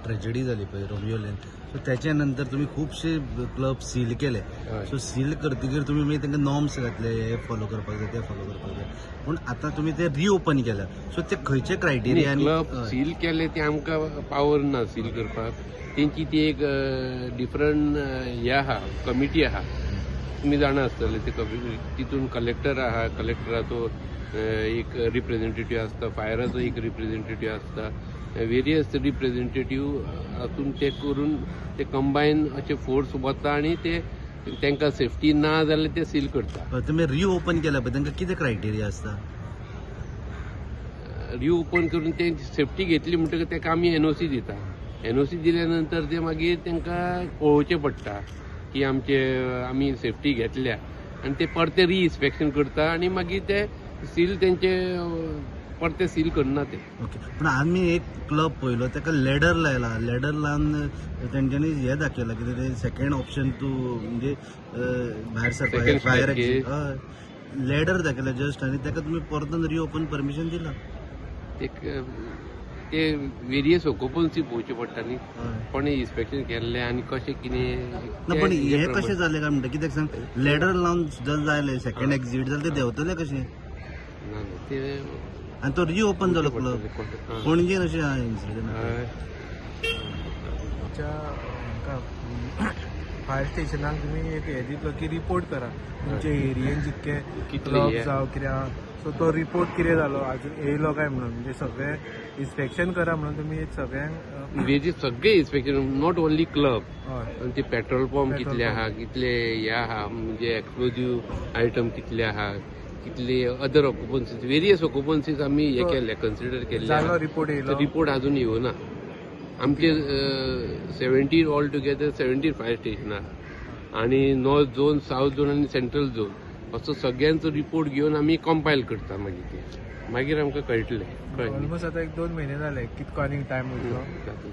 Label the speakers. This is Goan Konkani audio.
Speaker 1: ट्रेजेडी जाली पळय रोमियो लेन, सो त्याच्या नंतर तुमी खुबशे क्लब सील केले. सो सील करतकीर तुमी मागीर तांकां नॉर्म्स घातले, हे फॉलो करपाक जाय, ते फॉलो करपाक जाय. पूण आतां तुमी ते रिओपन केल्या, सो ते खंयचे क्रायटेरिया आनी
Speaker 2: क्लब सील केले ते आमकां पावर ना सील करपाक. तेंची ती एक डिफरंट हे आहा, कमिटी आहा, तुमी जाणा आसतले. ते कमिटी तितून कलेक्टर आहा, कलेक्टराचो एक रिप्रेझेंटेटिव्ह आसता, फायराचो एक रिप्रेझेंटेटिव्ह आसता, वेरियस रिप्रेझेंटेटिव्ह हातून ते करून ते कंबायन अशे फोर्स वता आनी ते तांकां सेफ्टी ना जाल्यार ते सील करता.
Speaker 1: तुमी रिओपन केल्या पळय, तांकां कितें क्रायटेरिया आसता?
Speaker 2: रिओपन करून ते सेफ्टी घेतली म्हणटकच ताका आमी एनओसी दिता. एनओसी दिल्या नंतर ते मागीर तांकां पळोवचें पडटा की आमचे आमी सेफ्टी घेतल्या आनी ते परते रिइन्स्पेक्शन करता आनी मागीर ते सील तेंचे परते सील करना ते.
Speaker 1: ओके, पूण आमी एक क्लब पळयलो, ताका लॅडर लायला, लॅडर लावन तेंच्यांनी हें दाखयलां कितें ते सेकंड ऑप्शन तूं म्हणजे भायर सरपाक
Speaker 2: Second
Speaker 1: fire
Speaker 2: staircase.
Speaker 1: हय, लॅडर दाखयला जस्ट आनी ताका तुमी परतून रिओपन परमिशन दिलां.
Speaker 2: ते ते वेरियस ऑक्युपन्सी पळोवचें पडटा न्ही, कोणें इन्स्पेक्शन केल्लें आनी कशें कितें.
Speaker 1: ना, पण हें कशें जालें काय म्हणटा, कित्याक सांग, लॅडर लावन जर जालें सेकंड एक्झीट जाल्यार ते देंवतले कशें?
Speaker 2: ना ना, ते
Speaker 1: आनी तो रिओपन जालो क्लब
Speaker 2: हां.
Speaker 1: पणजेन अशें आहा इन्सिडंट.
Speaker 2: हय.
Speaker 3: तुमच्या हांका फायर स्टेशनाक तुमी एक हें दितलो की रिपोर्ट करा तुमच्या एरियेन जितके
Speaker 2: कितले
Speaker 3: क्लब
Speaker 2: हे.
Speaker 3: जावं कितें आहा, सो तो रिपोर्ट कितें जालो अजून येयलो काय म्हणून, म्हणजे सगळें इन्स्पेक्शन करा म्हणून तुमी सगळ्यांक.
Speaker 2: वेजी सगळे इन्स्पेक्शन, not only club.
Speaker 3: हय.
Speaker 2: आनी ते पेट्रोल पंप
Speaker 3: पेट्रोल
Speaker 2: कितले आहा, कितले हे आहा, म्हणजे एक्सप्लोजीव आयटम कितले आहा, कितले अदर ऑक्युपन्सीज, वेरियस ऑक्युपन्सीज आमी हे केल्ले, कन्सिडर केल्ले.
Speaker 3: जालो रिपोर्ट येयलो?
Speaker 2: रिपोर्ट अजून येवना. आमचे 17 ऑल टुगेदर 17 फायर स्टेशन आहा आनी नॉर्थ झोन, सावथ झोन आनी सेंट्रल झोन असो सगळ्यांचो रिपोर्ट घेवन आमी कंपायल करता. मागीर ते मागीर आमकां कळटलें, कळ्ळें?
Speaker 3: ऑलमोस्ट आतां एक 2 म्हयने जाले, कितको आनीक टायम उरलो?
Speaker 2: जातलें.